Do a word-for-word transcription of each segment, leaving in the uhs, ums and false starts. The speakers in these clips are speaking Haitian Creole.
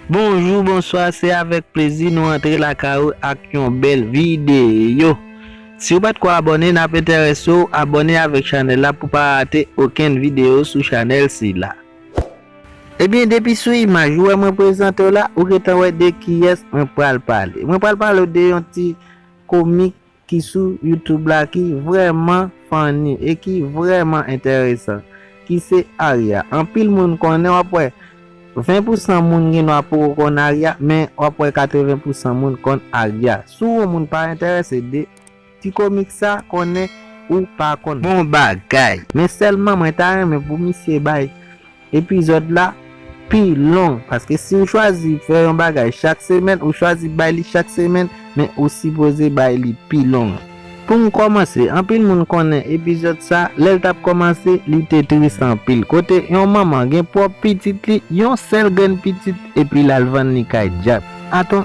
Bonjou, bonswa, se avèk plezi nou antre lakay ou ak yon bèl videyo. Si w pa t ko abòne, n ap enterese w abòne avèk chanèl la pou pa rate okenn videyo sou chanèl sila. Ebyen, depi sou imaj ou wè mwen prezante w la, ou gentan wè de kiyès mwen pral pale. Mwen pral pale w de yon ti komik ki sou YouTube la ki vrèman funny e ki vrèman enteresan, ki se Arya. Anpil moun konnen, w ap wè ven pousan moun gen dwa poko konn Arya, men w ap wè katreven pousan moun konn Arya. Si w yon moun pa enterese de ti komik sa, konnen ou pa konn bon bagay. Men sèlman mwen ta renmen pou misye bay epizòd la pi long, paske si w chwazi fè yon bagay chak semèn, ou chwazi bay li chak semèn, men ou sipoze bay li pi long. Pou m kòmanse, anpil moun konnen epizòd sa, lè l t ap kòmanse, li te tris anpil. Kote yon manman gen pwòp pitit li, yon sèl grenn pitit, epi l al vann li kay dyab. Atò,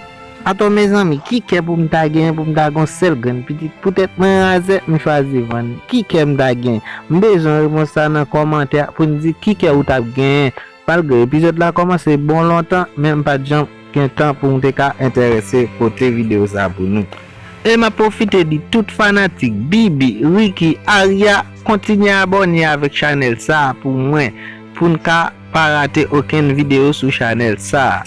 atò mezanmi, ki kè pou m ta genyen pou m ta gon sèl grenn pitit? Poutèt mwen razè, m chwazi vann li. Ki kè m ta genyen? M bezwen repons sa nan kòmantè pou n di ki kè ou t ap genyen. Malgre epizòd la kòmanse bon lontan, men m pa t janm gen tan pou m te ka enterese pote videyo sa pou nou. E m ap pwofite di tout fanatik Bibi, Ricky, Arya, kontinye abòne avèk chanèl sa pou mwen, pou n ka pa rate okenn videyo sou chanèl sa.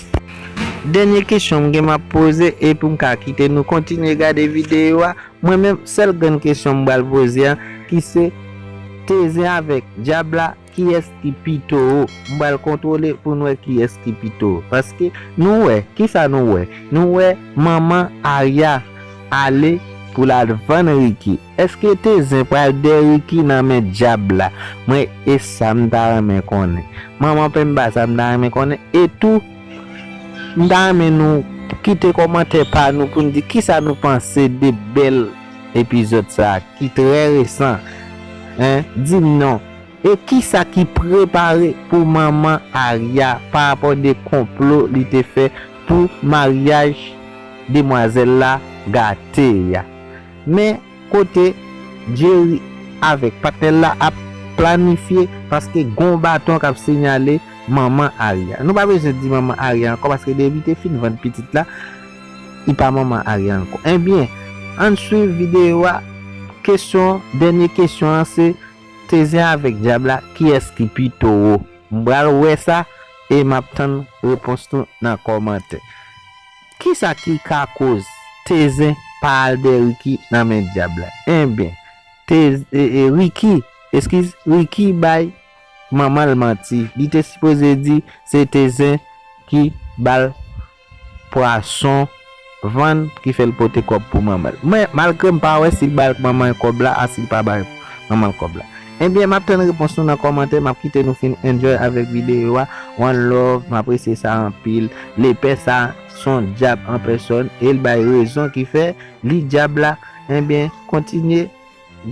Dènye kesyon m gen m ap poze e pou m ka kite nou kontinye gade videyo a, mwen menm, sèl grenn kesyon m pral poze a, ki se Tezen avèk dyab la, kiyès ki pi towo? M pral kontwole pou n wè kiyès ki pi towo. Paske nou wè, kisa nou wè? Nou wè manman Arya ale pou l al vann Ricky. Èske Tezen pral dèyè Ricky nan men dyab la? Mwen, e sa m ta renmen konnen. Manman Pemba, sa m ta renmen konnen. E tou, m ta renmen nou kite kòmantè pa nou pou n di kisa nou panse de bèl epizòd sa a ki trè resan. Hein? Di m non. E kisa ki prepare pou manman Arya pa rapò de konplo li te fè pou maryaj demwazèl la gate a? Men kote Jerry avèk patnè l la ap planifye, paske gon baton k ap sinyale manman Arya. Nou pa bezwen di manman Arya ankò, paske depi te fin vann pitit la, li pa manman Arya ankò. Ebyen, ann swiv videyo a. Kesyon, dènye kesyon an se, Tezen avèk dyab la, kiyès ki pi towo? M pral wè sa e m ap tann repons nou nan kòmantè. Kisa ki ka koz Tezen pa al dèyè Ricky nan men dyab la? Enben, Tez-, e, e, Ricky, eskiz, Ricky bay manman l manti. Li te sipoze di se Tezen ki ba l pwason vann ki fè l pote kòb pou manman l. Mwen, malgre m pa wè si l bay manman l kòb la, a si l pa bay manman l kòb la. Ebyen, m ap tann repons nou nan kòmantè, m ap kite nou fin enjoy avèk videyo a. One love, m apresye sa anpil. Lepè sa, s on dyab an pèsòn, e l bay rezon ki fè li dyab la. Ebyen, kontinye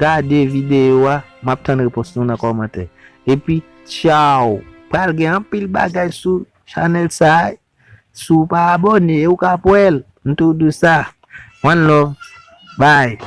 gade videyo a, m ap tann repons nou nan kòmantè. Epi, tchaw! Pral gen anpil bagay sou chanèl sa a. Si w pa abòne, ou ka pwè l. M tou di w sa. One love. Bye.